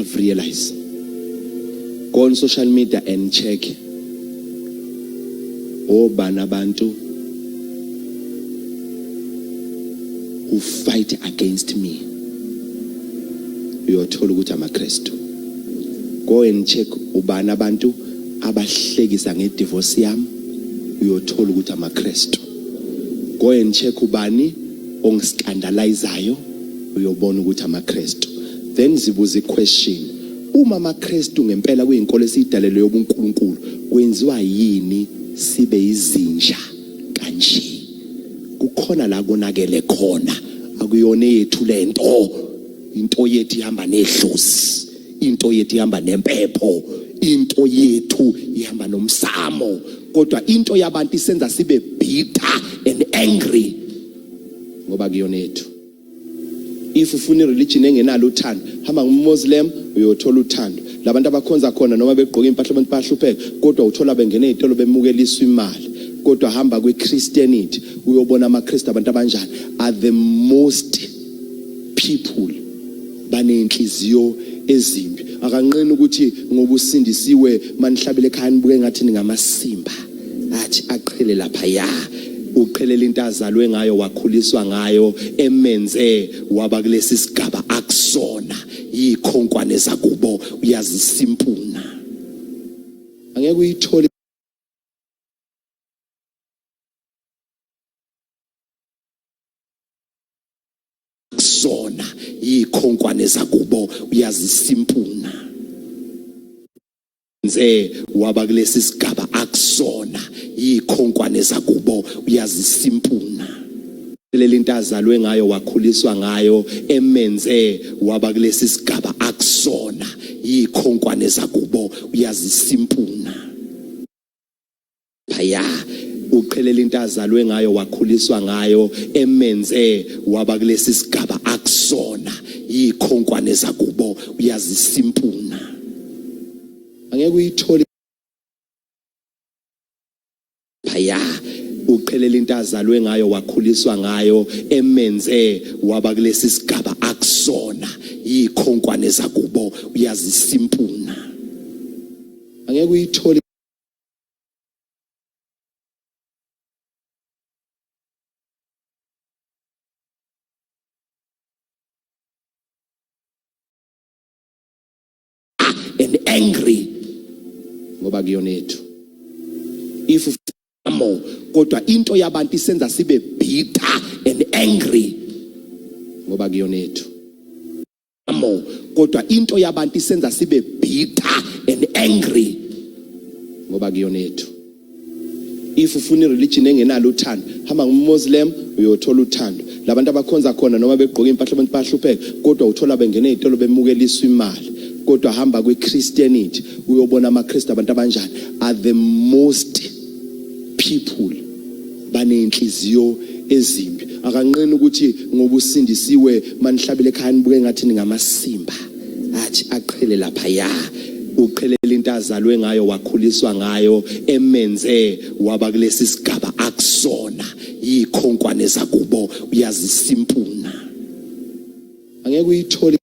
I've realized, go on social media and check obani abantu who fight against me, uyothola ukuthi amaKristu. Go and check ubani abantu abahlekisa ngedivorce yami, uyothola ukuthi amaKristu. Go and check ubani ongiscandalizayo, uyobona ukuthi amaKristu. Then zibuza iquestion, uma amaKristu ngempela kuyinkolo esiyidalelwe yobuNkulunkulu, kwenziwa yini sibe izinja kanje? Kukhona la konakele khona, akuyona eyethu lento. Into yethu ihamba nedlozi, into yethu ihamba nempepho, into yethu ihamba nomsamo, kodwa into yabantu isenza sibe bitter and angry ngoba kuyona yethu. If ufuna ireligion engenalo uthando, hamba ngumuslim, uyothola uthando. Labantu abakhonza khona noma begqoka impahla abantu bayahlupheka, kodwa uthola bengena ezitolo bemukeliswa imali. Kodwa hamba kwi-Christianity, uyobona amaKristu abantu abanjani, are the most people banenhliziyo ezimbi. Akanqeni ukuthi ngoba usindisiwe manihlabele ekhaya nibuke ngathi ningamasimba, athi aqhele lapha ya uqhelela into azalwe ngayo, wakhuliswa ngayo, emenze waba kulesi sigaba akusona. Yikhonkwane zakubo uyazisimpuna, angeke uyithole. Kusona yikhonkwane zakubo uyazisimpuna, nze waba kulesi sigaba akusona. Yikhonkwane zakubo uyazisimpuna, leli into azalwe ngayo, wakhuliswa ngayo, emenze waba kulesi sigaba akusona. Yikhonkwane zakubo uyazisimpuna phaya, uqhelela into azalwe ngayo, wakhuliswa ngayo, emenze waba kulesi sigaba akusona. Yikhonkwane zakubo uyazisimpuna, angeke uyithole phaya. Uqhelela into azalwe ngayo, wakhuliswa ngayo, emenze waba kulesi sigaba akusona. Yikhonkwane zakubo uyazisimpuna, angeke uyithole. And angry ngoba kuyona yethu. If mo kodwa into yabantu isenza sibe bitter and angry ngoba kuyona yethu. Mo kodwa into yabantu isenza sibe bitter and angry ngoba kuyona yethu. If ufuna ireligion engenalo uthando, hamba ngumuslim, uyothola uthando. Labantu abakhonza khona noma begqoka impahla abantu bayahlupheka, kodwa uthola bengena ezitolo bemukeliswa imali. Kodwa hamba kwi-Christianity, uyobona amaKristu abantu abanjani, are the most people banenhliziyo ezimbi. Akanqeni ukuthi ngoba usindisiwe manihlabele ekhaya nibuke ngathi ningamasimba, athi aqhele lapha ya uqhelela into azalwe ngayo, wakhuliswa ngayo, emenze waba kulesi sigaba akusona. Yikhonkwane zakubo uyazisimpuna, angeke uyithole.